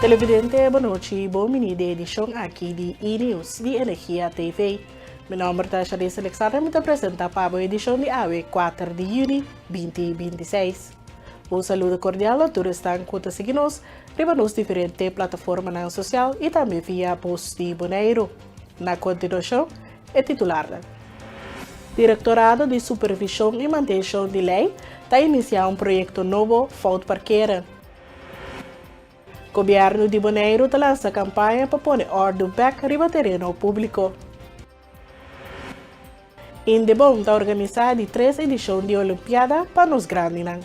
Televidente, bon nochi, bon bini den edishon aki di E-News di Energia TV. Mi nomber ta Shanice Alexander, mi ta presenta pa bo edishon di awe 4 di yüni 2026. Un saludo kordial na tur esnan ku ta sigui nos riba nos diferente plataformanan sosial i tambe via Bos di Boneiru. Na kontinuashon, e titularnan. Direktorado di Supervishon i Mantenshon di Lei ta inisiá un proyekto nobo Fout Parkeren. Gobièrnu di Boneiru ta lansa kampaña pa pone òrdu bèk riba tereno públiko. Indebon ta organisá di tres edishon di Olimpiada pa nos grandinan.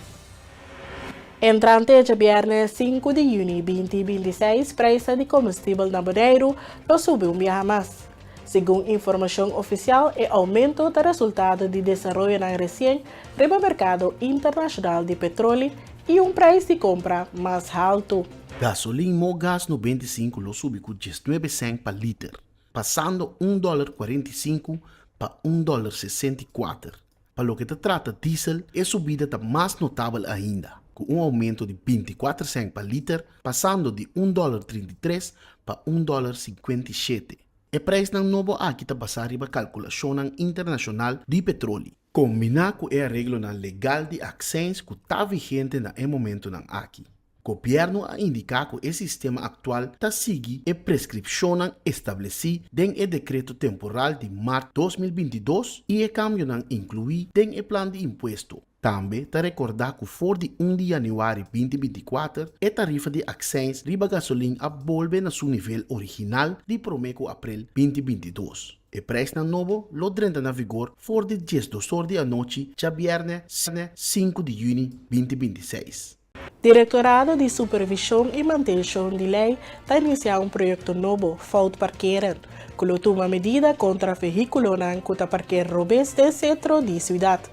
Entrante djabièrnè 5 di yüni 2026 preisnan di komestibel na Boneiru lo subi un biaha mas. Segun informashon ofisial e oumento ta resultado di desaroyonan resien riba merkado internashonal di petroli i un preis di kompra mas haltu. Gasolin Mogas 95 lo subi ku 19 sènt pa liter, pasando un dòler 45 pa un dòler 64. Pa loke ta trata diesel, e subida ta mas notabel ainda, ku un oumento di 24 sènt pa liter, pasando di un dòler 33 pa un dòler 57. E preisnan nobo aki ta basá riba kalkulashonnan internashonal di petroli, kombiná ku e areglonan legal di akseins ku ta vigente na e momentunan aki. Gobièrnu a indiká ku e sistema aktual ta sigui e preskripshonnan establesí den e dekreto temporal di mart 2022 i e kambionan inkluí den e plan di impuesto. Tambe ta rekordá ku for di 1 di yanüari 2024 e tarifa di akseins riba gasolin a bolbe na su nivel original di promé ku aprel 2022. E preisnan nobo lo drenta na vigor for di 12 or di anochi djabièrnè 5 di yüni 2026. Direktorado di Supervishon i Mantenshon di Lei ta inisiá un proyekto nobo, Fout Parkeren, ku lo tuma medida kontra vehíkulonan ku ta parker robes den sentro di siudat.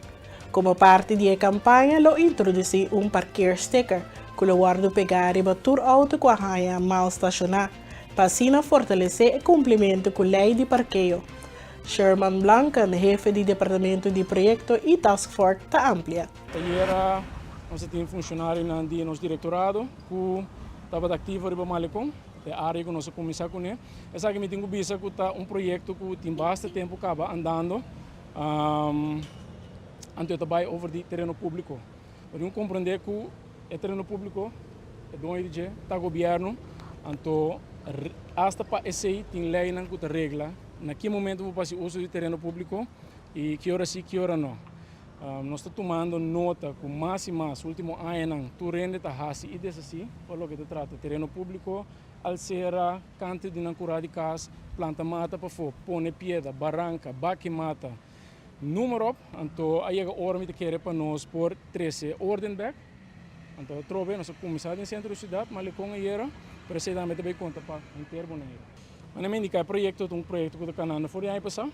Komo parti di e kampaña lo introdusí un parkeersticker ku lo wòrdu pegá riba tur outo ku a haña mal stashoná, pa asina fortalesé e kumplimentu ku lei di parkeo. Sherman Blanken, hefe di departamento di proyekto i taskforce, ta amplia. Ayera nos a tin funshonarionan di nos direktorado ku tabata aktivo riba Malecon, e área ku nos a kuminsá kuné. Esaki mi tin ku bisa ku ta un proyekto ku tin basta tempu kaba andando, anto e ta bai over di tereno públiko. Bo tin ku komprendé ku e tereno públiko, e doño di dje ta gobièrnu, anto asta pa esei tin leinan ku ta regla na ki momento bo por hasi uso di tereno públiko i ki ora sí ki ora no. Nos ta tumando nota ku mas i mas último añanan tur hende ta hasi i deshasí pa loke ta trata tereno públiko, alsera, kante di nan kurá di kas, planta mata pafó, pone piedra, baranka, baki mata, noem maar op. Anto a yega ora mi ta kere pa nos por trese órden bèk. Anto atrobe nos a kuminsá den sentro di siudat, Malecón ayera, pero esei tambe ta bai konta pa henter Boneiru. Manera mi indiká e proyekto ta un proyekto ku ta kanando for di aña pasá,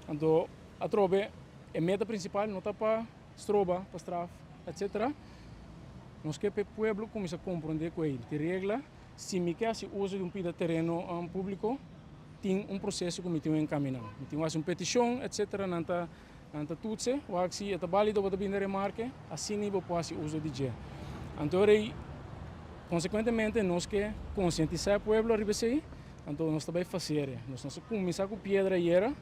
anto atrobe e meta prinsipal no ta pa stroba, pa straf, etsetera. Nos ke pa e pueblo kuminsá komprondé ku ei tin regla. Si mi ke hasi uso di un pida tereno públiko, tin un proseso ku mi tin ku enkaminá. Mi tin ku hasi un petishon, etsetera. Nan ta nan ta tutse, wak si e ta bálido bo ta bini remarke, asina bo por hasi uso di dje. Anto rei, konsekuentemente nos ke konsientisá e pueblo riba esei, anto nos ta bai fasere. Nos a kuminsá ku piedra ayera.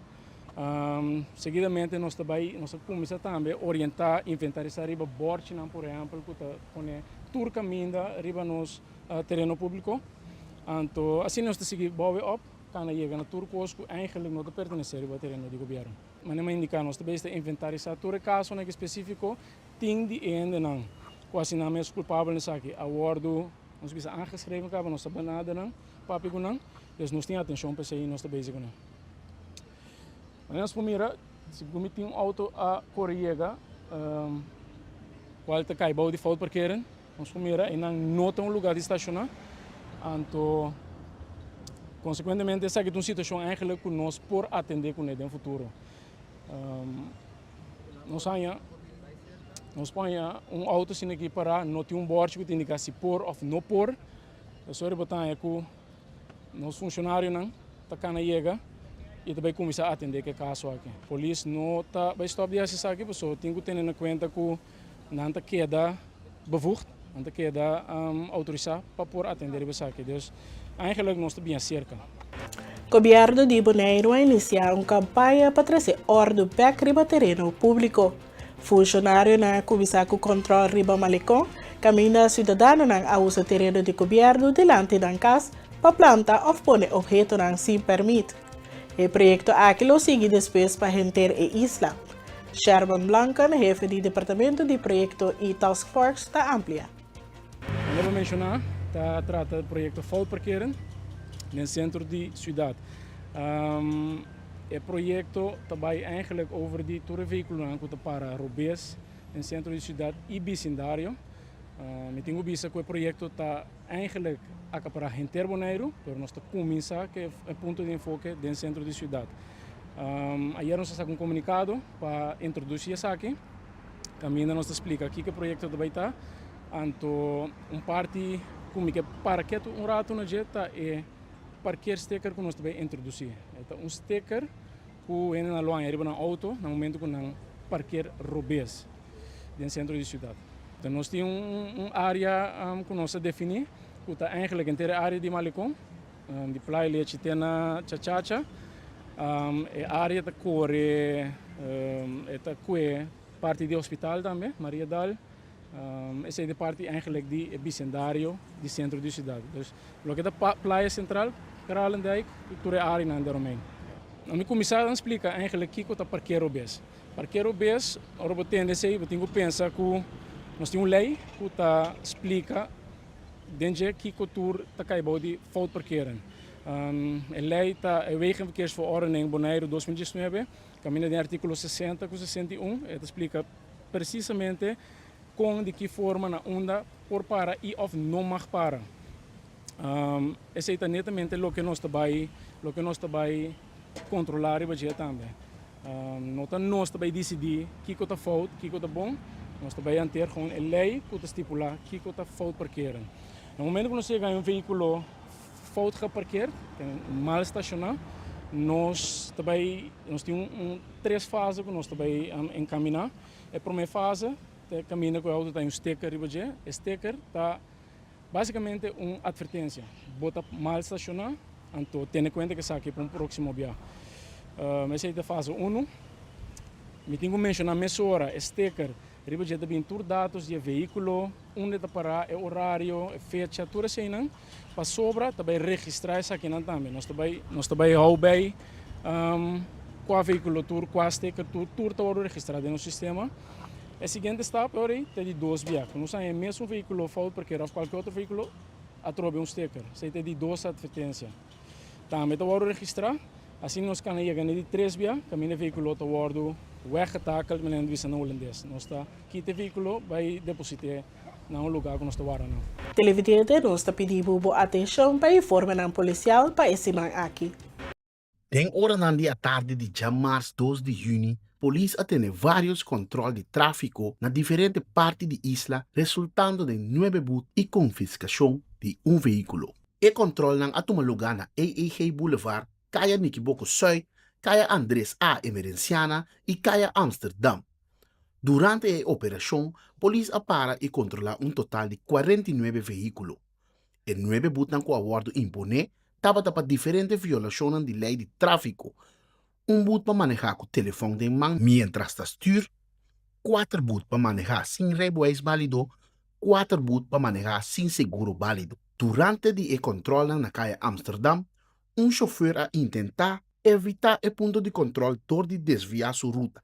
Seguidamente nos ta bai, nos a kuminsá tambe orientá, inventarisá riba bòrchinan por ehèmpel ku ta pone tur kaminda riba nos tereno públiko. Anto asina nos ta sigui bouwe òp kana yega na tur kos ku eigenlik no ta pertenesé riba tereno di gobièrnu. Manera mi a indiká nos ta bezig ta inventarisá tur e kasonan ki spesífiko tin di e hendenan ku hasi nan mes kulpabel na esaki a wòrdu, nos bisa, aangeschreven kaba, nos ta benada nan, papia ku nan, dus nos tin atenshon pa esei i nos ta bezig ku nan. Manera nos por mira, si ku mi tin un outo a kore yega, kual ta kai bou di fout parkeren, nos por mira einan no ta un lugar di stashoná. Anto, konsekuentemente esaki ta un situashon eigenlijk ku nos por atendé kuné den futuro. Nos haña, nos por haña un outo asina aki pará, no tin un bòrchi ku ta indiká si por òf no por. Esei bo ta haña ku nos funshonarionan ta kana yega i ta bai kuminsá atendé ku e kaso aki. Polis no ta bai stòp di hasi esaki pasobra tin ku tene na kuenta ku nan ta keda bevoegd. Nan ta keda outorisá pa por atendé riba esaki. Dus eigenlijk nos ta bien serka. Gobièrnu di Boneiru a inisiá un kampaña pa trese òrdu bèk riba tereno públiko. Funshonarionan a kuminsá ku kòntròl riba Malekon, kaminda siudadanonan a usa tereno di gobièrnu dilanti nan kas pa planta òf pone ophetonan sin pèrmit. E proyekto aki lo sigui despues pa henter e isla. Sherman Blanken, hefe di Departamento di Proyekto i Taskforce ta amplia. Manera bo menshoná, ta trata di proyekto Fout Parkeren den sentro di siudat. E proyekto ta bai eigenlijk over di tur e vehíkulonan ku ta para robes den sentro di siudat i bisindario. Mi tin ku bisa ku e proyekto ta eigenlijk akapará henter Boneiru, pero nos ta kuminsá ku e punto di enfoke den sentro di siudat. Ayer nos a saka un komunikado pa introdusí esaki, kaminda nos ta splika kiko e proyekto ta bai ta. Anto un parti ku mi ke para ketu un ratu na dje ta e parkeersticker ku nos ta bai introdusí. E ta un sticker ku hendenan lo haña riba nan outo na momento ku nan parkeer robes den sentro di siudat. Nos tin un área ku nos a definí ku ta eigenlijk henter e área di Malecon. Di Playa Lechi te na Chachacha. E área ta kore, e ta kue parti di hospital tambe, Mariadal. Esei ta parti eigenlijk di e bisendario di sentro di siudat. Dus loke ta Playa Sentral, Kralendijk i tur e áreanan deromheen. Mi kuminsá a splika eigenlijk kiko ta parker robes. Parker robes, ora bo tende esei bo tin ku pensa ku nos tin un lei ku ta splika Den dje kiko tur ta kai bou di fout parkeren. E lei ta e Wegenverkeersverordening Boneiru 2019, kaminda den artíkulo 60 ku 61 e ta splika presisamente kon, di ki forma, na unda por para i òf no mag para. Esei ta netamente loke nos ta bai loke nos ta bai kontrolá riba dje tambe. No ta nos ta bai disidí kiko ta fout, kiko ta bon. Nos ta bai hanteer gewoon e lei ku ta stipulá kiko ta fout parkeren. Na momento ku nos yega un vehíkulo fout geparkeerd, mal stashoná, nos ta bai, nos tin un tres fase ku nos ta bai enkaminá. E promé fase ta e kaminda ku e outo ta un sticker riba dje. E sticker ta Básicamente un advertencia, bo ta mal staciona, anto tene cuenta cu esaki pa un proximo bia. Esey ta fase uno. Mi tin cu menciona mesora e sticker riba dje ta bin tur datos di e vehiculo, unda e ta para, e horario, e fecha, tur eseynan. Pasobra ta bay registra esakinan tambe. Nos ta bay nos ta bay hou bay cua vehiculo tur, cua sticker tur, tur ta wordo registra den nos sistema. E siguiente stap e ora ei ta di dos bia. Ku nos haña e mesun vehíkulo fout parker òf kualke otro vehíkulo, atrobe un sticker. Esei ta e di dos atvertensia. Tambe ta wòrdu registrá. Asina nos kana yega na e di tres bia, kaminda e vehíkulo ta wòrdu weggetakeld, manera nan ta bisa na hulandes. Nos ta kita e vehíkulo bai deposit'é na un lugá ku nos ta warda nan. Televidente, nos ta pidi bo bo atenshon pa informenan polisial pa e siman aki. Den oranan di atardi di djamars dos di yüni, polis a tene vários kòntròl di tráfiko na diferente parti di isla resultando den nuebe but i konfiskashon di un vehíkulo. E kòntròlnan a tuma lugá na EEG Boulevard, Kaya Nikiboko Sùit, Kaya Andres A. Emerenciana i Kaya Amsterdam. Durante e operashon, polis a para i kontrolá un total di 49 vehíkulo. E nuebe butnan ku a wòrdu imponé tabata pa diferente violashonnan di lei di tráfiko, un but pa manehá ku telefòn den man miéntras ta stür, kuater but pa manehá sin reibewijs bálido, kuater but pa manehá sin seguro bálido. Durante di e kòntròlnan na Kaya Amsterdam, un shofùr a intentá evitá e punto di kòntròl dor di desviá su ruta.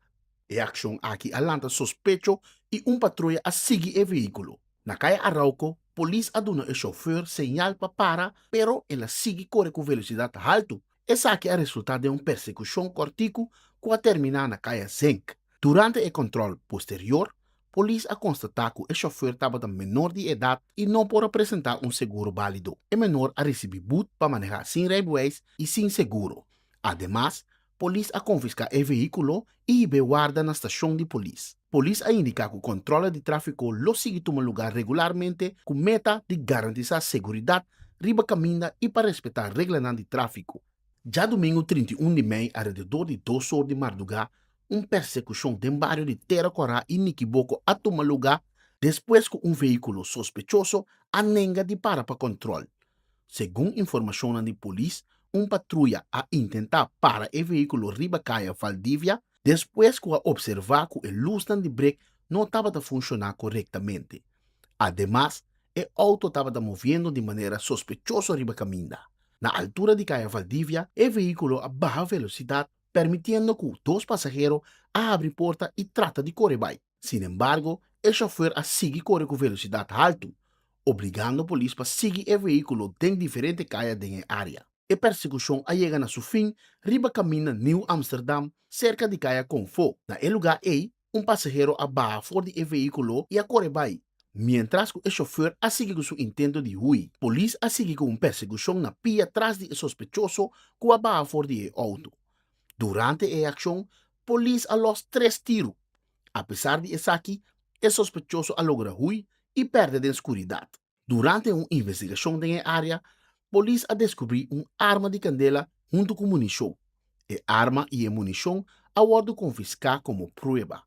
E akshon aki a lanta sospecho i un patruya a sigui e vehíkulo. Na Kaya Arauco, polis a duna e chauffeur señal pa para, pero el a sigui kore ku velosidat haltu. Esaki a resultá den un persekushon kòrtiku ku a terminá na Kaya Zenk. Durante e kòntròl posterior, polis a konstatá ku e chauffeur tabata menor di edat i no por a presentá un seguro bálido. E menor a risibí but pa manehá sin reibewijs i sin seguro. Ademas, Polis a konfiská e vehíkulo i hib'é warda na stashon di polis. Polis a indiká ku kòntròle di tráfiko lo sigui tuma lugá regularmente ku meta di garantisá seguridat riba kaminda i pa respetá reglanan di tráfiko. Djadumingu 31 di mei alrededor di dos or di mardugá un persekushon den bario di Tera Kòrá i Nikiboko a tuma lugá. despues ku un vehíkulo sospechoso a nenga di para pa kòntròl. Segun informashonnan di polis, un patruya a intentá para e vehíkulo riba Kaya Valdivia despues ku a opservá ku e lusnan di brek no tabata funshoná korektamente. Ademas, e outo tabata moviendo di manera sospechoso riba kaminda. Na altura di Kaya Valdivia, e vehíkulo a baha velosidat permitiendo ku dos pasahero a habri porta i trata di kore bai. Sinembargo, e shofùr a sigui kore ku velosidat haltu, obligando polis pa sigui e vehíkulo den diferente kaya den e área. E persekushon a yega na su fin riba kaminda Nieuw Amsterdam, serka di kaya Konfo. Na e lugá ei, un pasahero a baha for di e vehíkulo i a kore bai, miéntras ku e shofùr a sigui ku su intento di hui. Polis a sigui ku un persekushon na pia tras di e sospechoso ku a baha for di e outo. Durante e akshon, polis a lòs tres tiru. Apesar di esaki, e sospechoso a logra hui i pèrdè den skuridat. Durante un investigashon den e área, polis a deskubrí un arma di kandela huntu ku munishon. E arma i e munishon a wòrdu konfiská komo prueba.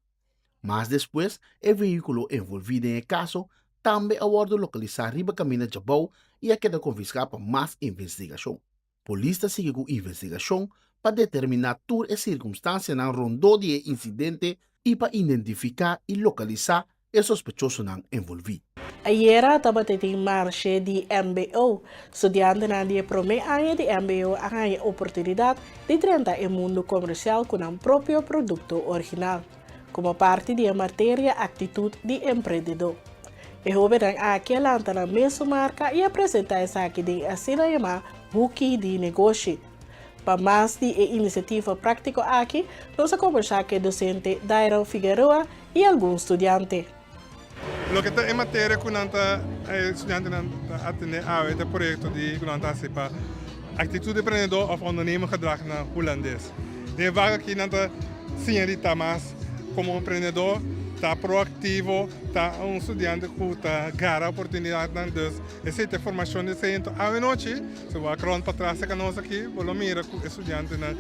Mas despues, e vehíkulo envolví den e kaso tambe a wòrdu lokalisá riba kaminda djabou i a keda konfiská pa mas investigashon. Polis ta sigui ku investigashon pa determiná tur e sirkumstansianan rondó di e insidente i pa identifiká i lokalisá e sospechosonan envolví. Ayera tabata tin marshe di mbo. Studiantenan di e promé aña di mbo a haña oportunidat di drenta e mundu komersial ku nan propio produkto original, komo parti di e materia Aktitut di Emprendedó. E hóbennan aki a lanta nan mesun marka i a presentá esaki den e asina yamá Buki di Negoshi. Pa mas di e inisiativa práktiko aki, nos a kombersá ku e dosente Dairon Figueroa i algun studiante. Loke ta e materia ku nan ta e studiantenan ta atendé awe ta e proyekto di ku nan ta hasi pa aktitut di emprendedor òf ondernemergedrag na hulandes. Den e vak aki nan ta siña di ta mas komo un emprendedor, ta proaktivo, ta un studiante ku ta gara oportunidatnan. Dus esei ta e formashon di esei. Enton awe nochi si bo wak rònt patras serka nos aki bo lo mira ku e studiantenan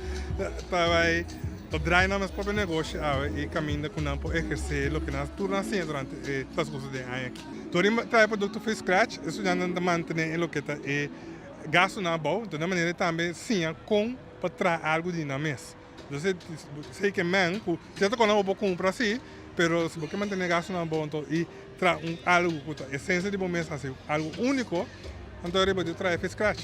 ta bai Ta draai nan mes propio negoshi awe i kaminda ku nan por ehersé loke nan tur nan siña durante e transkurso di e aña aki. Dor di traha e produkto free scratch, e studiantenan ta mantené e loke ta e gastunan abou, enton di e manera ei tambe siña kon pa traha algu di nan mes. Entonces esei ke men ku sierto kosnan bo por kumpra si, pero si bo ke mantené e gastunan abou anto i traha un algu ku ta esensia di bo mes hasi algu úniko, anto riba di traha e free scratch.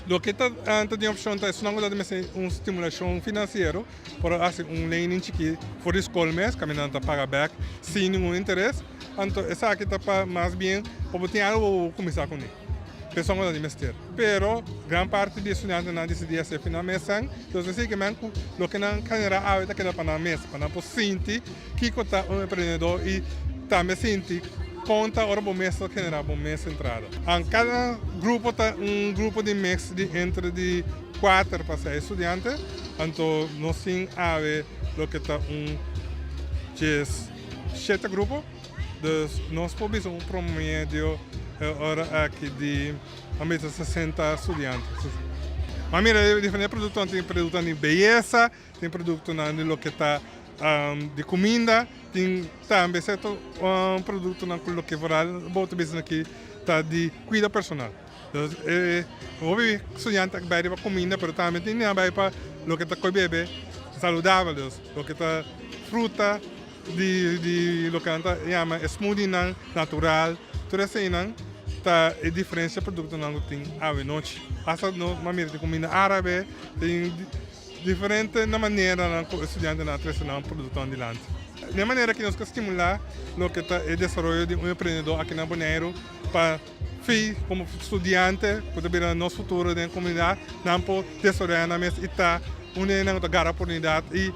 Loke ta ta den opshon ta esunnan ku ta mester un stimulashon finansiero por a hasi un lening chikí for di skol mes kaminda nan ta paga bèk sin ningun interes. Anto esaki ta pa mas bien pa bo tin algu pa bo kuminsá kuné. Esun ku ta di mester. Pero gran parti di e studiantenan a disidí hasi e nan mes san. Entonces esei ke men ku loke nan generá awe ta keda pa nan mes, pa nan por sinti kiko ta un emprendedor i tambe sinti kon ta ora bo mes ta generá bo mes entrada. Kada grupo ta un grupo di mix di entre di kuater pa seis studiante, anto nos tin awe loke ta un 17 grupo, dus nos por bisa un promedio e ora aki di a bisa 60 studiante. Ma mira diferente produktonan, tin produktonan di beyesa, Tin produktonan di loke ta di kuminda, tin tambe sierto produktonan ku loke vooral bo ta bisa aki ta di kuido personal. Entonces e hopi studiante a bai riba kuminda pero tambe tin a bai pa loke ta koi bebe saludabel, dus loke ta fruta di loke nan ta yama e smoothienan natural, tur eseinan ta e diferencia produktonan ku tin awenochi. Hasta nos a mira tin kuminda árabe, tin. Diferente na maneranan ku e studiantenan a trese nan produktonan dilanti. Den e manera aki nos ke stimulá loke ta e desaroyo di un emprendedor aki na Boneiru pa fi komo studiante ku ta bira nos futuro den komunidat nan por desaroyá nan mes i ta un di nan ku ta gara oportunidat i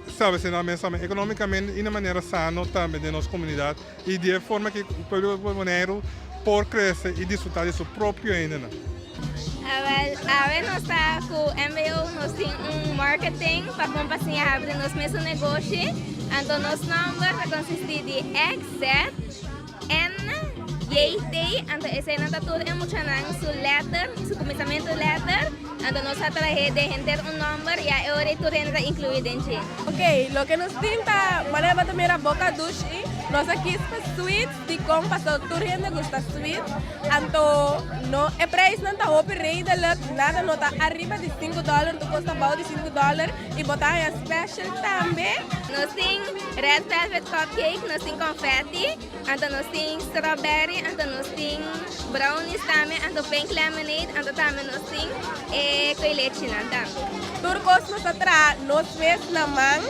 establesé nan mes tambe ekonomikamente i na manera sano tambe den nos komunidat i di e forma aki pueblo di Boneiru por krese i disfrutá di su propio hendenan. Awel, awe nos ta ku mbo, nos tin un marketing pa kon pa siña habri nos mesun negoshi. Anto nos nòmber ta konsistí di X, Z, N, J, T, anto eseinan ta tur e muchanan su lèter, su kuminsamentu lèter. Anto nos a trah'é den henter un nòmber, ya e ora ei tur hende ta inkluí den dje. Ok, loke nos tin ta manera bo ta mira boka dushi. Nos a kies pa sweet dikon paso tur hende gusta sweet anto no e prijsnan ta hopi redelijk nada no ta ariba di sinku dollar tur kos ta bou di sinku dollar y bo ta haña special tambe. Nos tin red velvet cupcake, nos tin confetti, anto nos tin strawberry, anto nos tin brownies tambe, anto pink lemonade, anto tambe nos tin e koilechinan tambe. Tur kos nos ta traha nos mes na man.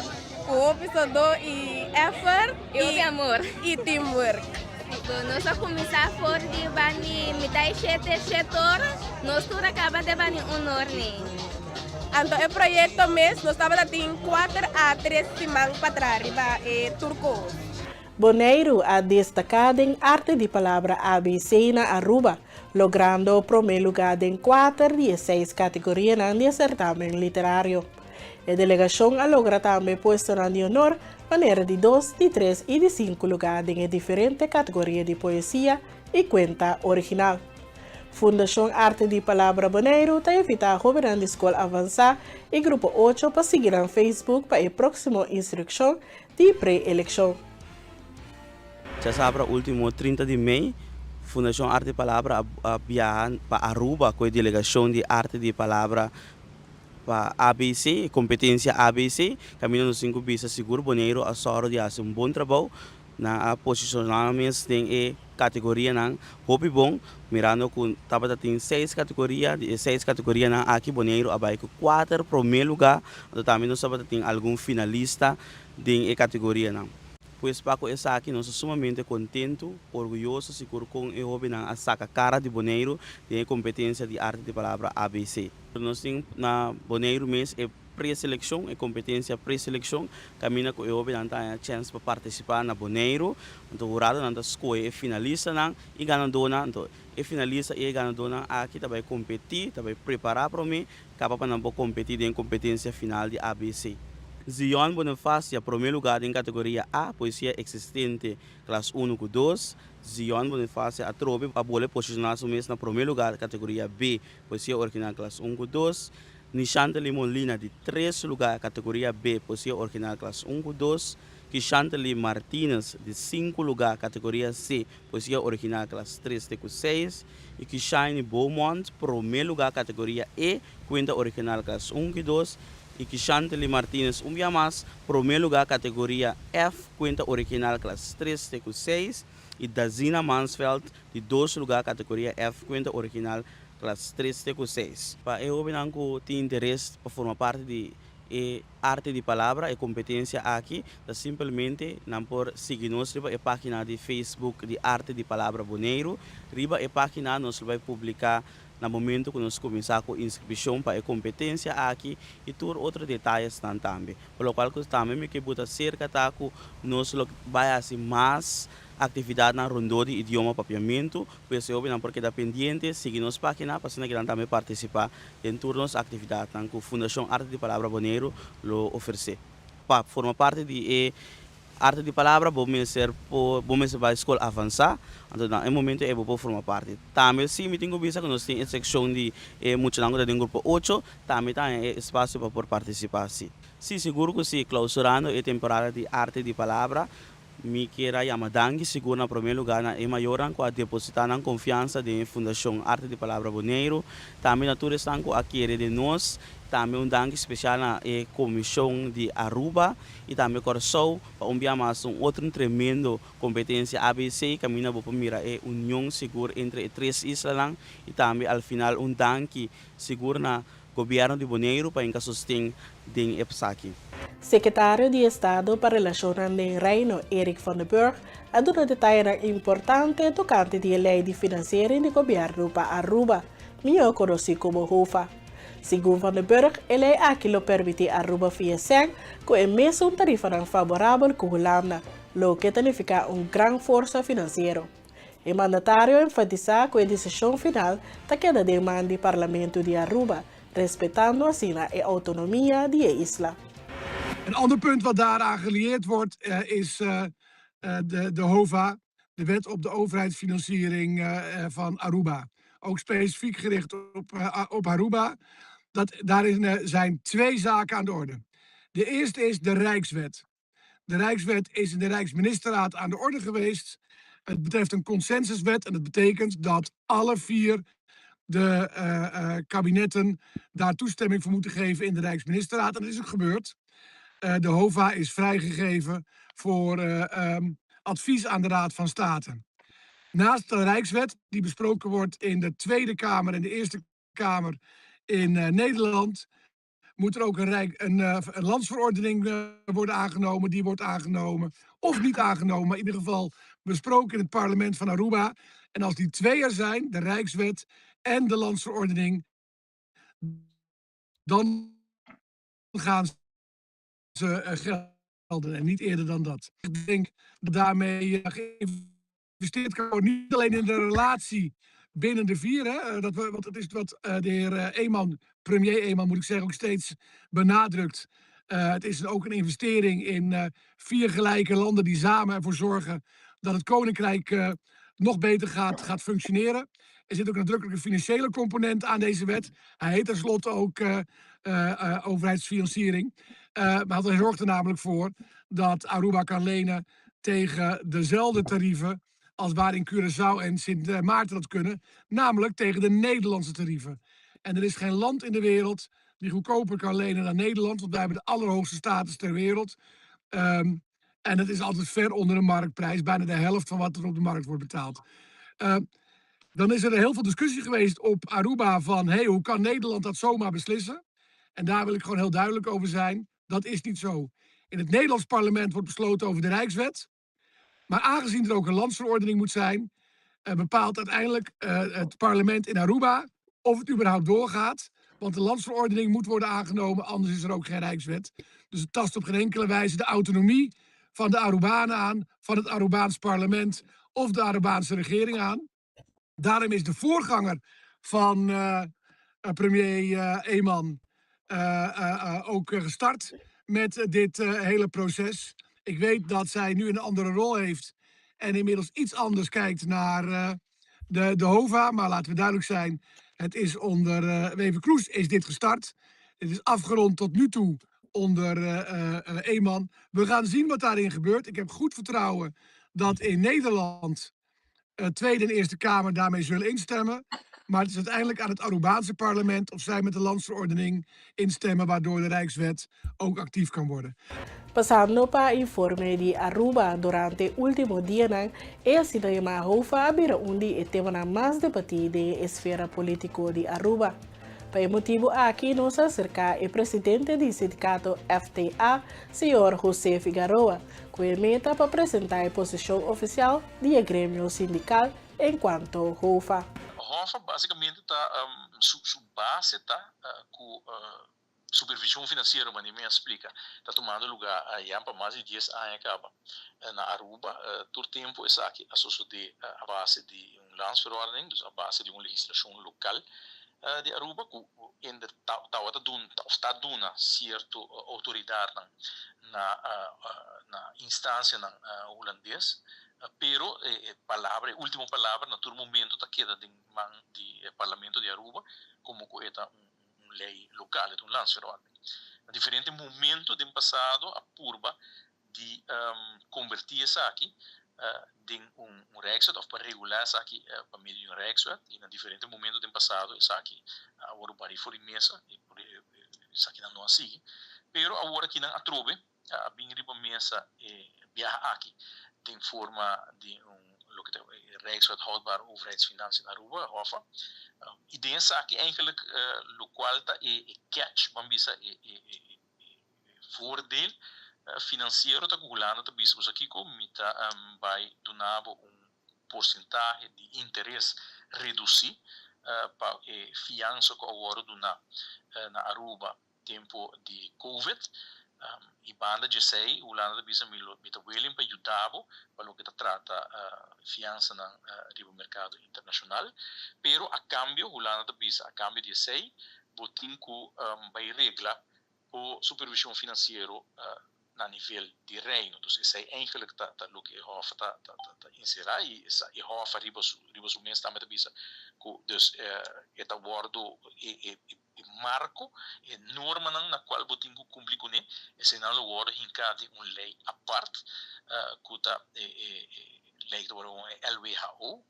Ku hopi sodó i effort. I hopi amor. I teamwork. Nos a kuminsá for di bani mitai shete shetor, nos tur a kaba te bani un or ni. Anto e proyekto mes nos tabata tin kuater a tres siman patras riba e tur kos. Boneiru a destaká den Arte di Palabra ABC na Aruba, logrando promé lugá den kuater di e seis kategorianan di e sertamen literario. E delegashon a logra tambe puestonan di honor manera di dos, di tres i di sinku lugá den e diferente kategoria di poesia i kuenta original. Fundashon Arte di Palabra Boneiru ta invitá hóbennan di skol avansá i grupo ocho pa sigui nan Facebook pa e próksimo instrukshon di pre-elekshon. Djasabra ultimo 30 di mei, Fundashon Arte di Palabra a biaha pa Aruba ku e delegashon di Arte di Palabra Pa ABC, e kompetensia ABC, kaminda nos tin ku bisa sigur Boneiru a sòru di hasi un bon trabou. Nan a posishoná nan mes den e kategorianan hopi bon, mirando ku tabata tin seis kategoria, di e seis kategorianan aki Boneiru a bai ku kuater promé lugá, anto tambe nos tabata tin algun finalista den e kategorianan. Pues pa ku esaki nos ta sumamente kontentu, orguyoso sigur kon e hóbennan a saka kara di Boneiru den e kompetensia di Arte di Palabra ABC. Nos tin na Boneiru mes e preselekshon, e kompetensia preselekshon, kaminda ku e hóbennan ta haña chèns pa partisipá na Boneiru. Anto huradonan ta skohe e finalistanan i ganadónan. Anto e finalista i e ganadónan aki ta bai kompetí, ta bai prepará promé Kaba pa nan por kompetí den kompetensia final di ABC. Zion Bonifacia promé lugá den kategoria A, poesia eksistente, klas unu ku dos. Zion Bonifacia atrobe a bole posishoná su mes na promé lugá kategoria B, poesia original, klas un ku dos. Nishantely Molina di tres lugá kategoria B, poesia original, klas un ku dos. Kishantely Martinez di sinku lugá kategoria C, poesia original, klas tres te ku seis. I Kishaini Beaumont, promé lugá kategoria E, kuenta original klas un ku dos, i Kishantely Martinez un bia mas, promé lugá kategoria F, kuenta original klas tres te ku seis, i Dazina Mansveld, di dos lugá kategoria F, kuenta original klas tres te ku seis. Pa e hóbennan ku tin interes pa forma parti di e Arte di Palabra, e kompetensia aki ta simpelmente nan por sigui nos riba e página di Facebook di Arte di Palabra Boneiru. Riba e página nos lo bai publiká na momento ku nos kuminsá ku inskripshon pa e kompetensia aki i tur otro detayesnan tambe. Pa lokual ku tambe mi ke buta serka ta ku nos lo bai hasi mas Aktividatnan rondó di idioma Papiamentu, pues e hobennan por keda pendiente, sigui nos página pa asina kinan tambe partisipá den tur nos aktividatnan ku Fundashon Arte di Palabra Boneiru lo ofresé. Pa forma parti di e Arte di Palabra bo mester por bo mester bai skol avansá, anto na e momento ei bo por forma parti. Tambe si mi tin ku bisa ku nos tin e sekshon di e muchanan ku ta den grupo ocho, tambe ta haña e espasio pa por partisipá si. Sí, sigur ku sí, klousurando e temporada di Arte di Palabra, Mi kier a yama danki sigur na promé lugá na e mayornan ku a depositá nan konfiansa den e Fundashon Arte di Palabra Boneiru, tambe na tur esnan ku a kere den nos, tambe un danki spesial na e Komishon di Aruba i tambe Kòrsou pa un bia mas un otro tremendo kompetensia ABC kaminda bo por mira e union sigur entre e tres islanan i tambe al final un danki sigur na Gobièrnu di Boneiru pa hinka sosten den e psaki. Sekretario di Estado pa Relashonnan den Reino Eric van der Burg a duna detayenan importante tokante di e lei di finansiering di gobièrnu pa Aruba, mihó konosí komo HOFA. Segun Van der Burg, e lei aki lo permití Aruba fia sèn ku e mesun tarifanan faborabel ku Hulanda, loke ta nifiká un gran forsa finansiero. E mandatario a enfatisá ku e desishon final ta keda den man di Parlamento di Aruba, respetando asina e outonomia di e isla. Een ander punt wat daaraan gelieerd wordt is de de HOVA, de wet op de overheidsfinanciering van Aruba. Ook specifiek gericht op op Aruba. Dat daarin zijn twee zaken aan de orde. De eerste is de Rijkswet. De Rijkswet is in de Rijksministerraad aan de orde geweest. Het betreft een consensuswet en dat betekent dat alle vier de kabinetten daar toestemming voor moeten geven in de Rijksministerraad. En dat is ook gebeurd. De HOVA is vrijgegeven voor advies aan de Raad van State. Naast de Rijkswet, die besproken wordt in de Tweede Kamer en de Eerste Kamer in Nederland, moet er ook een landsverordening worden aangenomen. Die wordt aangenomen of niet aangenomen, maar in ieder geval besproken in het parlement van Aruba. En als die twee er zijn, de Rijkswet en de landsverordening, dan gaan ze gelden en niet eerder dan dat. Ik denk dat daarmee geïnvesteerd kan worden, niet alleen in de relatie binnen de vier, hè, want het is wat de heer Eman, premier Eman moet ik zeggen, ook steeds benadrukt. Het is ook een investering in vier gelijke landen die samen ervoor zorgen dat het koninkrijk nog beter gaat functioneren. Er zit ook een nadrukkelijke financiële component aan deze wet. Hij heet tenslotte ook overheidsfinanciering. Maar hij zorgt er namelijk voor dat Aruba kan lenen tegen dezelfde tarieven als waarin Curaçao en Sint Maarten dat kunnen, namelijk tegen de Nederlandse tarieven. En er is geen land in de wereld die goedkoper kan lenen dan Nederland, want wij hebben de allerhoogste status ter wereld. En dat is altijd ver onder de marktprijs, bijna de helft van wat er op de markt wordt betaald. Dan is er heel veel discussie geweest op Aruba van, hey, hoe kan Nederland dat zomaar beslissen? En daar wil ik gewoon heel duidelijk over zijn. Dat is niet zo. In het Nederlands parlement wordt besloten over de Rijkswet. Maar aangezien er ook een landsverordening moet zijn, bepaalt uiteindelijk het parlement in Aruba of het überhaupt doorgaat. Want de landsverordening moet worden aangenomen, anders is er ook geen Rijkswet. Dus het tast op geen enkele wijze de autonomie van de Arubanen aan, van het Arubaans parlement of de Arubaanse regering aan. Daarom is de voorganger van premier Eman ook gestart met dit hele proces. Ik weet dat zij nu een andere rol heeft en inmiddels iets anders kijkt naar de HOVA. Maar laten we duidelijk zijn, het is onder Wever-Kroes is dit gestart. Het is afgerond tot nu toe onder Eman. We gaan zien wat daarin gebeurt. Ik heb goed vertrouwen dat in Nederland Tweede en Eerste Kamer daarmee zullen instemmen. Maar het is uiteindelijk aan het Arubaanse parlement of zij met de landsverordening instemmen, waardoor de Rijkswet ook actief kan worden. Pasando pa informe di Aruba, durante último dianan, e asina yamá HOFA a bira un di e temanan mas debatí den esfera polítiko di Aruba. Pa e motibu aki nos a aserká e presidente di sindikato FTA, señor José Figaroa, ku e meta pa presentá e posishon ofisial di e gremio sindikal enkuanto HOFA. HOFA básikamente ta su base ta ku supervishon finansiero, manera mi a splika, ta tumando lugá ya pa mas di dies aña kaba na Aruba. Tur tempu esaki a sosodé a base di un landsverordening, dus a base di un legislashon lokal di Aruba ku ender tabata duna òf ta duna sierto outoridatnan na na instansianan hulandes, pero e palabra, e último palabra na tur momento ta keda den man di e Parlamento di Aruba komo ku e ta un lei lokal, e ta un landsverordening. Na diferente momento den pasado a purba di konvertí esaki den un Rijkswet òf pa regulá esaki pa medio di un Rijkswet i na diferente momento den pasado esaki a wòrdu barí for di mesa i esakinan no a sigui. Pero awor akinan atrobe a bin riba mesa e biaha aki den forma di un loke ta e Rijkswet Houdbare Overheidsfinanciën Aruba, HOFA. I den esaki eigenlijk lokual ta e catch, ban bisa e voordeel finansiero ta ku Hulanda ta bisa bo sa kiko mi ta bai duna bo un porsentahe di interes redusí pa e fiansa ku a wòrdu duná na Aruba tempu di covid. I banda di esei Hulanda ta bisa mi lo mi ta willing pa yuda bo pa loke ta trata fiansanan riba merkado internashonal pero a kambio Hulanda ta bisa a kambio di esei bo tin ku bai regla bo supervision finansiero na nivel di Reino. Dus esei eigenlijk ta ta loke e Hof ta ta ta enserá i e Hof riba su riba su mes tambe ta bisa ku dus e ta wòrdu e e. E marco, e normanan na cual bo tin cu cumpli cune, eseinan lo wordo hinca den un ley apart, cu ta e ley cu ta wordo e LWHO,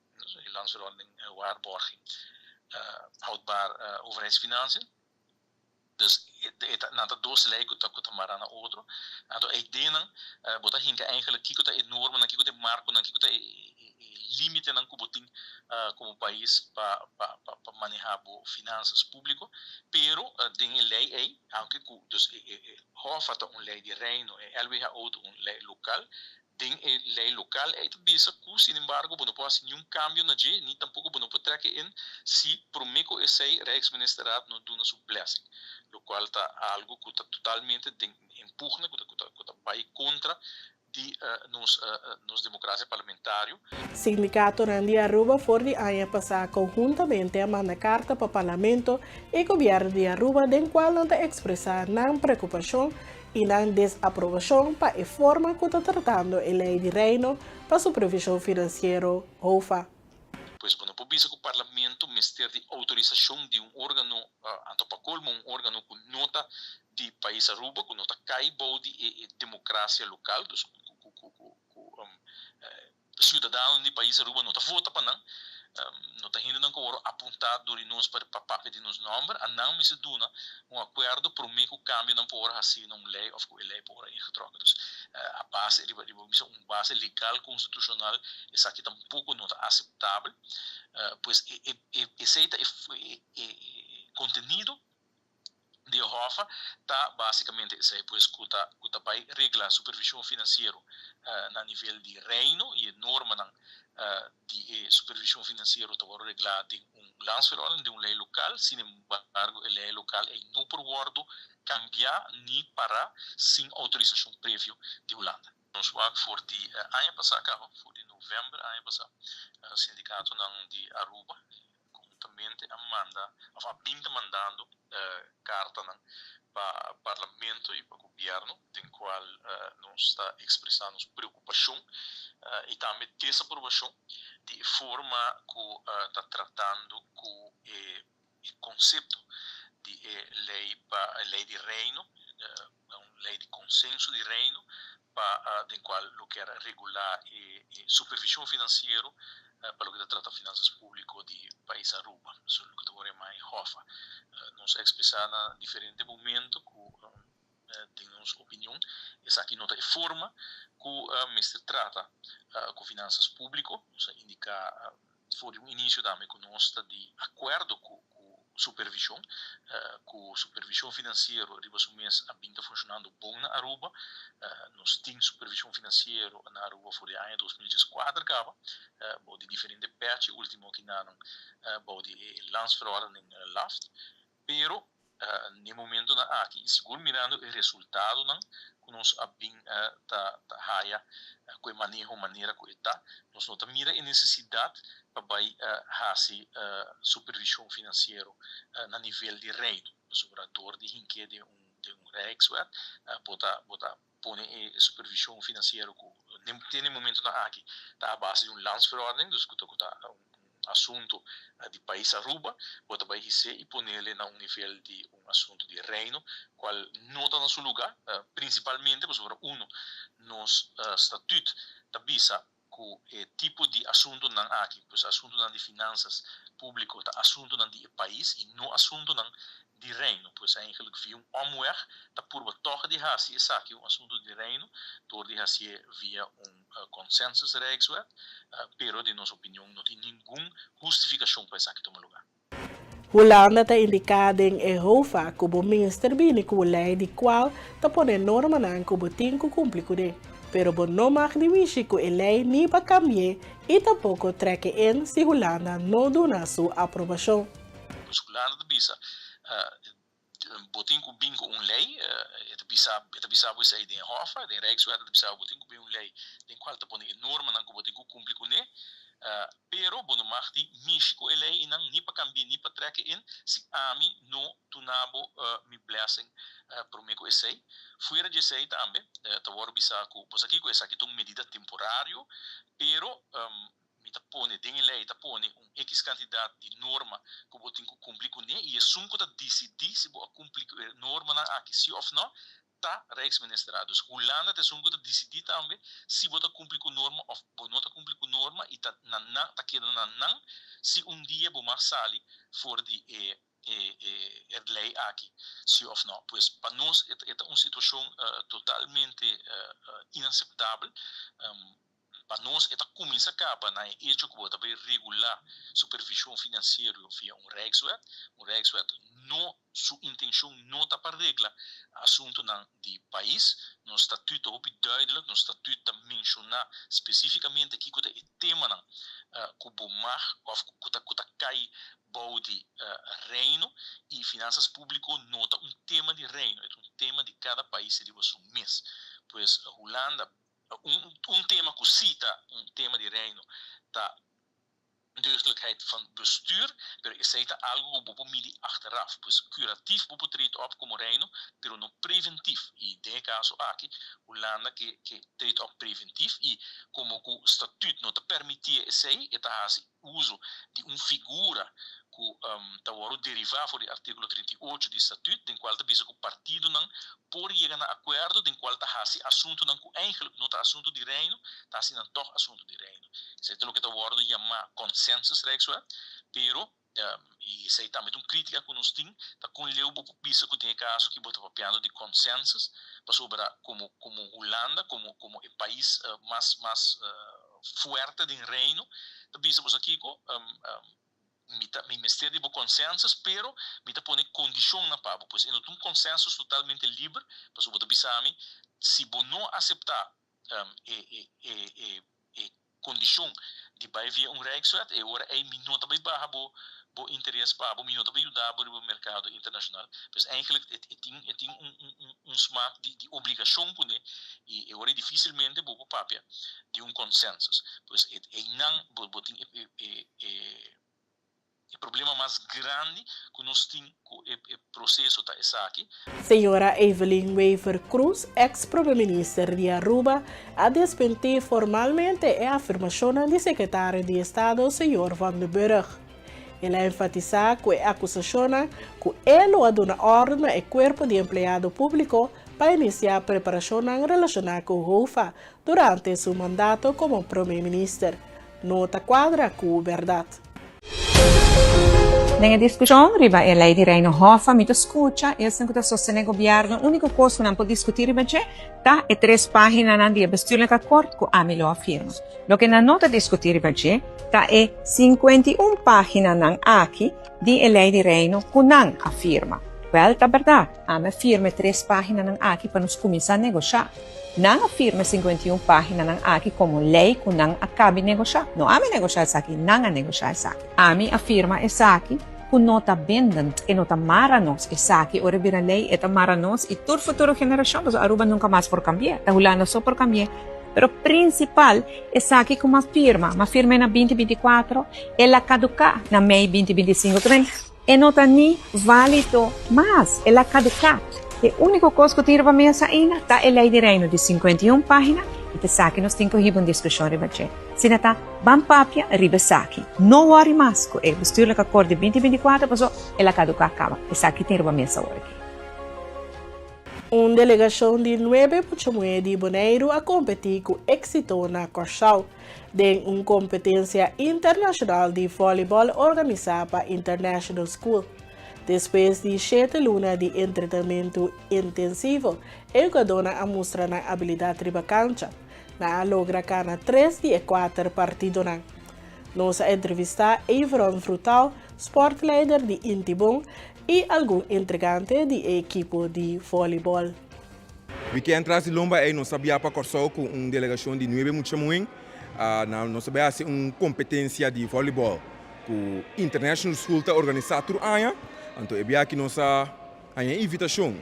e Landsverordening Waarborging Houdbaar Overheidsfinanciën. Dus nan ta dos ley cu ta mara na otro. Anto e ideanan bo ta hinca eigenlijk kico ta e normanan, kico ta e marconan, kico ta e limitenan cu bo tin como pais pa pa maneha bo finanzas publico. Pero den e ley ey, aunke cu dus e HOFA ta un ley di Reino, e LWHO ta un ley local, Den e ley local ey ta bisa cu sinembargo bo no por haci niun cambio na dje ni tampoco bo no por trek e in si prome cu esey Rijksministerraad no duna su blessing, locual ta algo cu ta totalmente den empugna cu ta cu ta bay contra di nos nos democracia parlamentario. Sindicatonan di Aruba for di aña pasa conhuntamente a manda carta pa Parlamento y Gobierno di Aruba den cual nan ta expresa nan preocupacion i nan desaprobashon pa e forma ku ta tratando e Lei di Reino pa Supervishon Finansiero, HOFA. Pues bo no por bisa ku Parlamento mester di outorisashon di un organo, anto pa kolmo un organo ku no ta di pais Aruba, ku no ta kai bou di e demokrasia lokal, dus ku ku Siudadanonan di pais Aruba no ta vota pa nan, no ta hendenan ku a wòrdu apuntá dor di nos pa papia di nos nòmber, a nan mester duna un akuerdo promé ku kambionan por wòrdu hasí na un lei òf ku e lei por wòrdu ingetrokken. Dus a base riba riba bisa un base legal konstitushonal esaki tampoko no ta aseptabel. Pues e esei ta e kontenido di e Hof ta basicamente esey, pues cu ta cu ta bay regla supervision financiero na nivel di Reino y e normanan di e supervision financiero ta wordo regla den un landsverordening, den un ley local, sin embargo e ley local ey no por wordo cambia ni para sin autorisacion previo di Hulanda. Nos wak for di aña pasa caba, for di november aña pasa, sindicatonan di Aruba Conhuntamente a manda of a bin ta mandando cartanan pa Parlamento y pa Gobierno den cual nos ta expresa nos preocupacion y tambe desaprobacion di e forma cu ta tratando cu e concepto di e ley pa e ley di Reino, un ley di consenso di Reino pa den cual lo kier regula e supervision financiero pa loke ta trata finanzas publico di pais Aruba, so loke ta worde yama e HOFA. Nos a expresa na diferente momento cu den nos opinion esaki no ta e forma cu mester trata cu finanzas publico. Nos a indica for di un inicio tambe cu nos ta di acuerdo cu supervision, cu supervision financiero riba su mes a bin ta funcionando bon na Aruba. Nos tin supervision financiero na Aruba for di aña 2014 caba, bou di diferente pechi, ultimo kinanan bou di e Landsverordening LAFT. Pero n'e momentonan aki y sigur mirando e resultadonan cu nos a bin ta haya cu e maneho manera cu e ta, nos no ta mira e necesidad pa bay haci supervision financiero na nivel di Reino, pasobra door di hink'e den un Rijkswet bo ta bo ta pone e supervision financiero cu te n'e momentonan aki ta a base di un landsverordening, dus cu ta un asunto di pais Aruba, bo ta bay his'é y ponele na un nivel di un asunto di Reino, cual no ta na su luga, principalmente pasobra uno, nos statuut ta bisa cu e tipo di asuntonan aki, pues asuntonan di finanzas publico ta asuntonan di e pais y no asuntonan di Reino. Pues eigenlijk via un omweg ta purba toch di haci esaki un asunto di Reino door di hacié via un consensus Rijkswet, pero den nos opinion no tin ningun hustificacion pa esaki tuma lugar. Hulanda ta indiká den e HOFA ku bo mester bini ku un lei di kual ta pone normanan ku bo tin ku kumpli kuné. Pero bo no mag di mishi ku e lei ni pa kambi'é i tampoko trèk'e in si Hulanda no duna su aprobashon. Pues Hulanda ta bisa, Bo tin ku bin ku un lei, e ta bisa, e ta bisa bo esei den e HOFA, den Rijkswet e ta bisa bo, bo tin ku bin un lei den kual ta pone e normanan ku bo tin ku kumpli kuné. Pero bo no mag di mishi ku e lei einan, ni pa kambi'é ni pa trèk'e in, si ami no duna bo mi blessing promé ku esei. Fuera di esei tambe ta wòrdu bisá ku bo sa kiko, esaki ta un medida temporario, pero. Mi ta pone den e lei ta pone un X kantidat di norma ku bo tin ku kumpli kuné i esun ku ta disidí si bo a kumpli ku e normanan aki si òf nò ta Rijksministerraad. Dus Hulanda ta esun ku ta disidí tambe si bo ta kumpli ku norma òf bo no ta kumpli ku norma i ta na nan ta keda na nan si un dia bo mag sali for di e e e lei aki si òf nò. Pues pa nos e ta un situashon totalmente inaseptabel. Pa nos e ta kuminsá kaba na e echo ku bo ta bai regulá supervishon finansiero via un Rijkswet. Un Rijkswet no su intenshon no ta pa regla asuntunan di pais. Nos statuut ta hopi duidelijk, nos statuut ta menshoná spesífikamente kiko ta e temanan ku bo mag òf ku ta ku ta kai bou di Reino i finansas públiko no ta un tema di Reino, e ta un tema di kada pais riba su mes. Pues Hulanda Un tema ku sí ta un tema di Reino ta deugdelijkheid van bestuur, pero esei ta algu ku bo por midi achteraf. Pues curatief bo por treed op komo Reino, pero no preventief. I den e kaso aki Hulanda ke ke treed op preventief i komo ku statuut no ta permitié esei, e ta hasi uso di un figura ku ta wòrdu derivá for di artíkulo 38 di Statut, den kual ta bisa ku partidonan por yega na akuerdo den kual ta hasi asuntunan ku eigentlik no ta asuntu di Reino, ta hasi nan tòg asuntu di Reino. Esei ta loke ta wòrdu yamá consensusrijkswet, pero, i esei tambe ta un krítika ku nos tin, ta kon leu bo por bisa ku den e kaso aki bo ta papiando di consensus, pasobra komo komo Hulanda, komo komo e pais mas mas fuerte den Reino, ta bisa boso kiko, Mi ta, mi mester di bo consensus, pero mi ta pone condicionnan pa bo. Pues e no ta un consensus totalmente liber, pasobra bo ta bisa mi, si bo no acepta e, e, e, e, e condicion di bai via un Rijkswet, e ora ei mi no ta bai baha bo, bo interes pa bo, mi no ta bai yuda bo riba mercado internacional. Pues eigenlijk e, e tin, e tin un, un, un, un smaak di, di obligacion cune, y e ora ei dificilmente bo por papia di un consensus. Pues e, einan bo, bo tin e, e, e, e, e problema mas grandi cu nos tin cu e, e proceso ta esaki. Señora Evelyn Wever Croes, ex Prome Minister di Aruba, a desmentí formalmente e afirmacionnan di Secretario di Estado señor Van der Burg. El a enfatisá cu e acusacionnan cu e lo a duna orde na e cuerpo di empleado publico pa iniciá preparacionnan relacioná cu HOFA durante su mandato como Prome Minister, no ta cuadra cu berdad. Den e diskushon riba e lei di Reino Hoffa mi ta skucha esnan ku ta sostené gobièrnu úniko kos ku nan por diskutí riba dje ta e tres páginanan di e bestuurlijk akkoord ku ami lo a firma. Loke nan no ta diskutí riba dje ta e 51 páginanan aki di e lei di Reino ku nan a firma. Wèl, ta bèrdat, ami a firma e tres páginanan aki pa nos kuminsá negoshá. Nan a firma e 51 páginanan aki komo lei ku nan a kabi negoshá. No ami a negoshá esaki, nan a negoshá esaki. Ami a firma esaki ku no ta bindend, e no ta mara nos. Esaki ora e bira lei e ta mara nos i tur futuro generashon, pasobra Aruba nunka mas por kambi'é, ta Hulanda so por kambi'é. Pero prinsipal, esaki ku m'a firma, m'a firm'é na binti 24, el a kaduká na mei binti 25. Kimen E no ta ni válido mas, el a kaduká. E úniko kos ku tin riba mesa ainda ta e Lei di Reino di 51 página i ta esaki nos tin ku hiba un diskushon riba dje. Asina ta, ban papia riba esaki. No wòri mas ku e Bestuurlijk Akkoord di 2024 pasobra el a kaduká kaba. Esaki tin riba mesa awor aki. Un delegashon di nuebe mucha muhé di Boneiru a kompetí ku éksito na Kòrsou. Den un kompetensia internashonal di vòlibòl organisá pa International School. Despues di shete luna di entrenamentu intensivo, e hugadónan a mustra nan abilidat riba kancha. Nan a logra gana tres di e kuater partidonan. Nos a entrevistá Everon Vrutaal, sportleider di Intibon, i algun entregante di e ekipo di vòlibòl. Weekend tras di lomba ei nos a bia pa Kòrsou ku un delegashon di nuebe mucha muhé. Nos a bai hasi un kompetensia di vòlibòl ku International School ta organisá tur aña. Anto e bia aki nos a haña e invitashon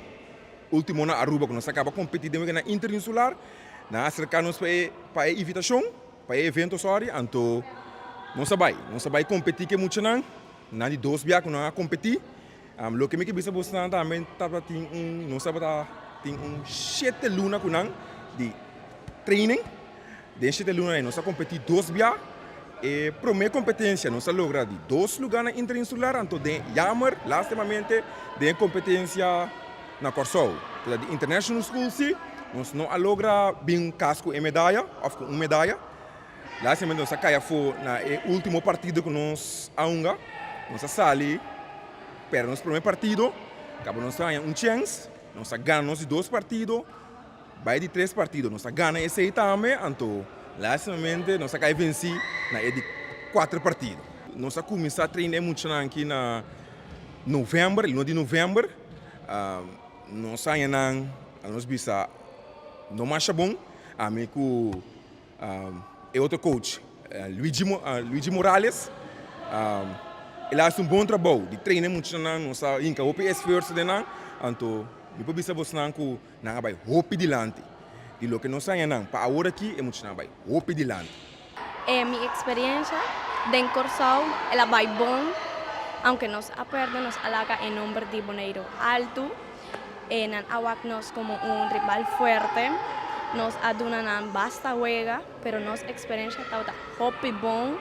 último na Aruba ku nos a kaba kompetí den weganan interinsular. Nan a aserká nos pa e pa e invitashon, pa e evento sòri, anto nos a bai. Nos a bai kompetí ku e muchanan. Nan di dos bia ku nan a kompetí. Loke mi ke bisa bosnan tambe tabata tin un, nos tabata tin un shete luna ku nan di training. Den shete luna ei nos a kompetí dos bia. E promé kompetensia nos a logra di dos lugánan interinsular, anto den jammer, lastimamente, den e kompetensia na Kòrsou, ku ta di International School sí, nos no a logra bin kas ku e medaya òf ku un medaya. Lastimamente nos a kai afó na e último partido ku nos a hunga. Nos a sali pèrdè nos promé partido, kaba nos a haña un chèns, nos a gana nos di dos partido. Bai di tres partido nos a gana esei tambe, anto lastimamente nos a kai vencí na e di kuater partido. Nos a kuminsá train e muchanan aki na novèmber, luna di novèmber. Nos haña nan, a nos bisa no masha bon. Ami ku e otro coach Luigi Luigi Morales el a hasi un bon trabou di train e muchanan, nos a hinka hopi esfuerso den nan, anto mi por bisa bosnan ku Nan a bai hopi dilanti. Di loke nos haña nan pa awor aki, e muchanan a bai hopi dilanti. E mi experiencia den Corsou el a bai bon, aunke nos a perde nos a laga e nomber di Boneiru altu. E nan a wak nos como un rival fuerte, nos a duna nan basta wega, pero nos experiencia tabata hopi bon,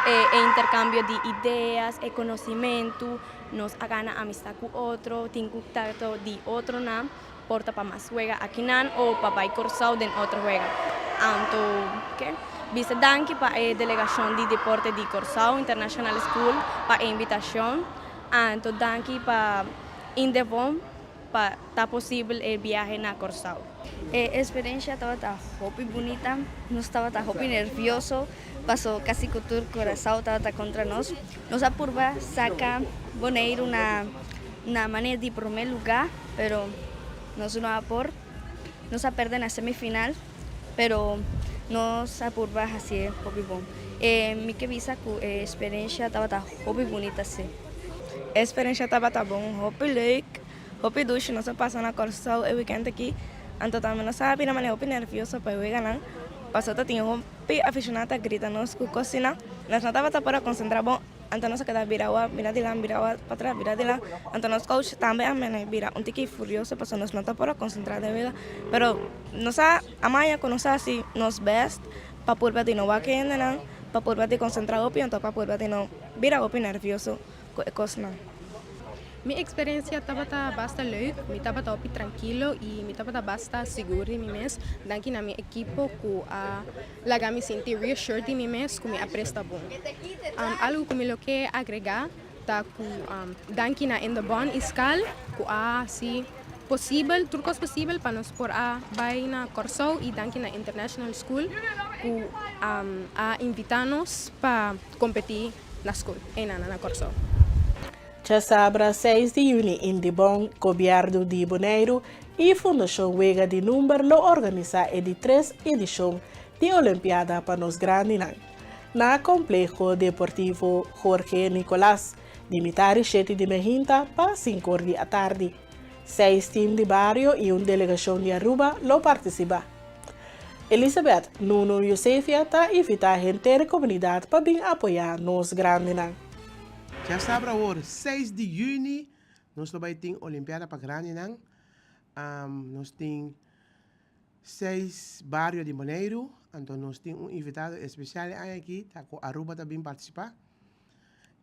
e intercambio di ideas, e conocimento. Nos a gana amistad cu otro, tin contacto di otronan, por ta pa mas wega akinan o pa bay Corsou den otro wega. Anto ke bisa danki pa e delegacion di deporte di Corsou International School pa e invitacion. Anto danki pa Indevon pa ta posibel e biahe na Corsou. E experiencia tabata hopi bunita, nos tabata hopi nervioso paso casi cu tur Curaçao tabata contra nos. Nos a purba saca Boneiru na na manera di prome luga pero nos no a por. Nos a perde na semifinal pero nos a purba haci'e hopi bon. E mi ke bisa cu e experiencia tabata hopi bunita si. E experiencia tabata bon, hopi leuk. Hopi dushi nos a pasa na Kòrsou e wikènt aki, anto tambe nos a bira manera hopi nèrvioso pa e weganan, pasobra ta tin hopi afishonado ta grita nos ku kosina. Nos no tabata por a konsentrá bon, anto nos a keda bira awa, bira dilan, bira awa patras, bira dilan. Anto nos coach tambe a mene bira un tiki furioso pasobra nos no ta por a konsentrá den wega. Pero nos a maña ku nos a hasi nos bèst pa purba di no wak e hendenan, pa purba di konsentrá hopi, anto pa purba di no bira hopi nèrvioso ku e kosnan. Mi experiencia tabata basta leuk, mi tabata hopi trankilo y mi tabata basta sigur di mi mes, danki na mi ekipo cu a laga mi sinti reassured di mi mes cu mi a presta bon. Algo cu mi lo ke agrega ta cu danki na Indebon y Skal cu a haci posibel, tur cos posibel pa nos por a bay na Corsou y danki na International School cu a invita nos pa competi na school eynan na Corsou. Djasabra seis di yüni Indibon, Gobièrnu di Boneiru i Fundashon Wega di Number lo organisá e di tres edishon di Olimpiada pa nos grandinan na Kompleho Deportivo Jorge Nicolaas di mitari shete di mehinta pa sinkor di atardi. Seis tim di bario i un delegashon di Aruba lo partisipá. Elisabeth Nuno Josefia ta invitá henter komunidat pa bin apoyá nos grandinan. Djasabra awor seis di yüni nos lo bai tin Olimpiada pa grandinan. Nos tin seis bario di Boneiru, anto nos tin un invitado espesial e aña aki ta ku Aruba ta bin partisipá.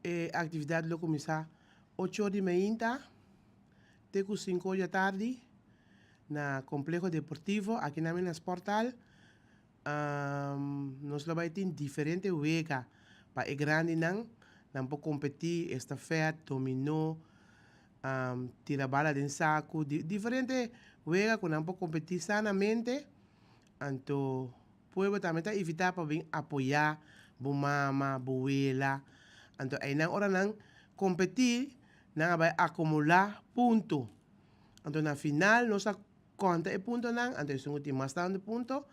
E aktividat lo kuminsá ocho or di meinta te ku sinku or di atardi na Kompleho Deportivo aki na Mina Sporthal. Nos lo bai tin diferente wega pa e grandinan. Nan por kompetí estafèt, dominó, tira bala den saku, diferente wega ku nan por kompetí sanamente. Anto pueblo tambe ta invitá pa bin apoyá bo mama, bo wela. Anto einan ora nan kompetí nan a bai akumulá punto. Anto na final nos a Konta e puntonan, anto esun ku tin mas tantu punto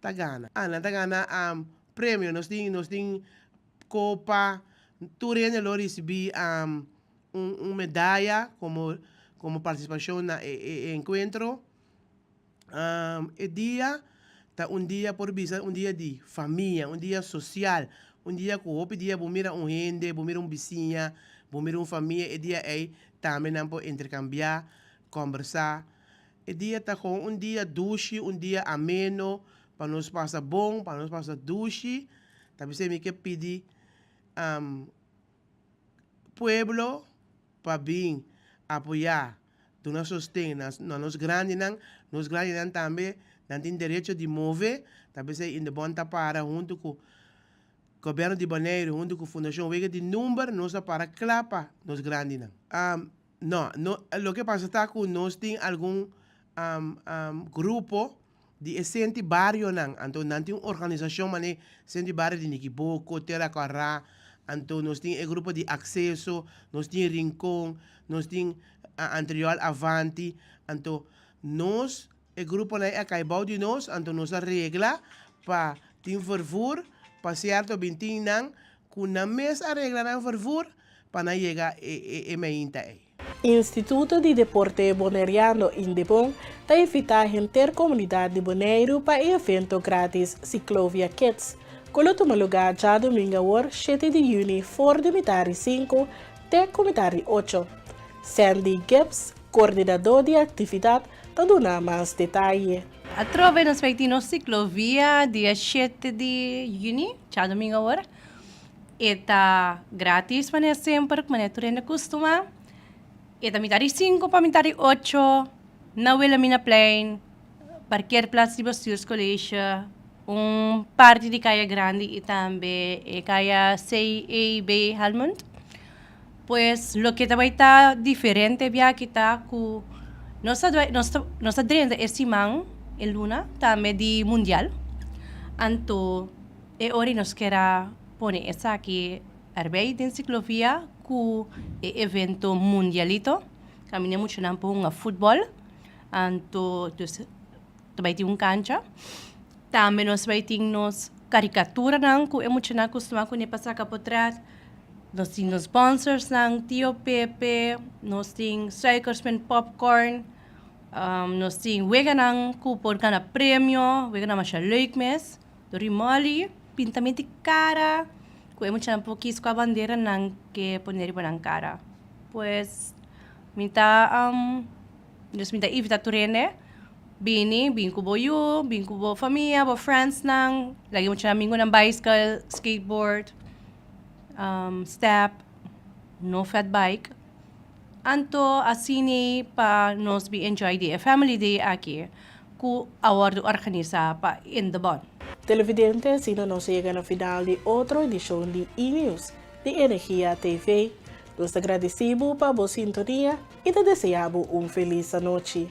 ta gana. Ah, nan ta gana premio. Nos tin, nos tin kopa, tur hende lo risibí un un medaya komo komo partisipashon na e e enkuentro. E dia ta un dia por bisa un dia di famia, un dia sosial, un dia ku hopi dia bo mira un hende, bo mira un bisiña, bo mira un famia, e dia ei tambe nan por interkambiá Combersa. E dia ta con un dia dushi, un dia ameno, pa nos pasa bon, pa nos pasa dushi. Ta p'esei mi ke pidi pueblo pa bin apoyá, duna sosten na nos grandinan. Nos grandinan tambe nan tin derecho di move, ta p'esei Indebon ta para huntu ku Gobierno di Boneiru huntu ku Fundashon Wega di Number nos a para kla pa nos grandinan. No, no, loke pasa ta ku nos tin algun grupo di e senti barionan, anto nan tin un organisashon manera senti bario di Nikiboko, Tera Kòrá, anto nos tin e grupo di Akseso, nos tin Rincon, nos tin Antriol Avanti, anto nos E gruponan a kai bou di nos, anto nos a regla pa tin vervoer pa sierto bin tin nan ku nan mes a regla nan vervoer pa nan yega e meinta ei. Instituto di Deporte Boneriano, Indebon, ta invitá henter komunidat di Boneiru pa e evento grátis Ciclovia Kids, ku lo tuma lugá djadumingu awor shete di yüni for di mitar di sinku te ku mitar di ocho. Sandy Gibbs, koordinadó di aktividat, ta duna mas detaye. Atrobe nos bai tin nos siklovia dia shete di yüni, djadumingu awor. E ta gratis manera semper, manera tur hende kustuma. E ta mitar di sinku pa mitar di ocho na Wilhelminaplein, parkeerplaats di Bestuurscollege, un parti di Kaya Grandi i tambe e kaya CEB Helmond. Pues loke ta bai ta diferente biaha ta ku nos ta nos ta nos ta drenta e siman, e luna tambe di mundial. Anto e ora nos kier a pone esaki erbij den siklovia ku e evento mundialito. Kaminda muchanan por hunga futbòl. Anto dus ta bai tin un kancha. Tambe nos bai tin nos karikaturanan ku e muchanan kustumá kuné pa saka potrèt. Nos tin nos sponsorsnan, Tio Pepe, nos tin suikerspin, popcorn, nos tin weganan ku por gana premio, weganan masha leuk mes, dor di moli, pintamento di kara, ku e muchanan por kis kua bandera nan ke pone riba nan kara. Pues mi ta. Dus mi ta invita tur hende bini, bin ku bo yu, bin ku bo famia, bo friendsnan, laga e muchanan bin ku nan bicycle, skateboard, step, no fat bike. Anto asina pa nos bin enjoy di e family day aki ku a wòrdu organisá pa Indebon. Televidente, asina nos a yega na final di otro edishon di E-News di Energia TV. Nos ta gradisí bo pa bo sintonia i ta deseá bo un felis anochi.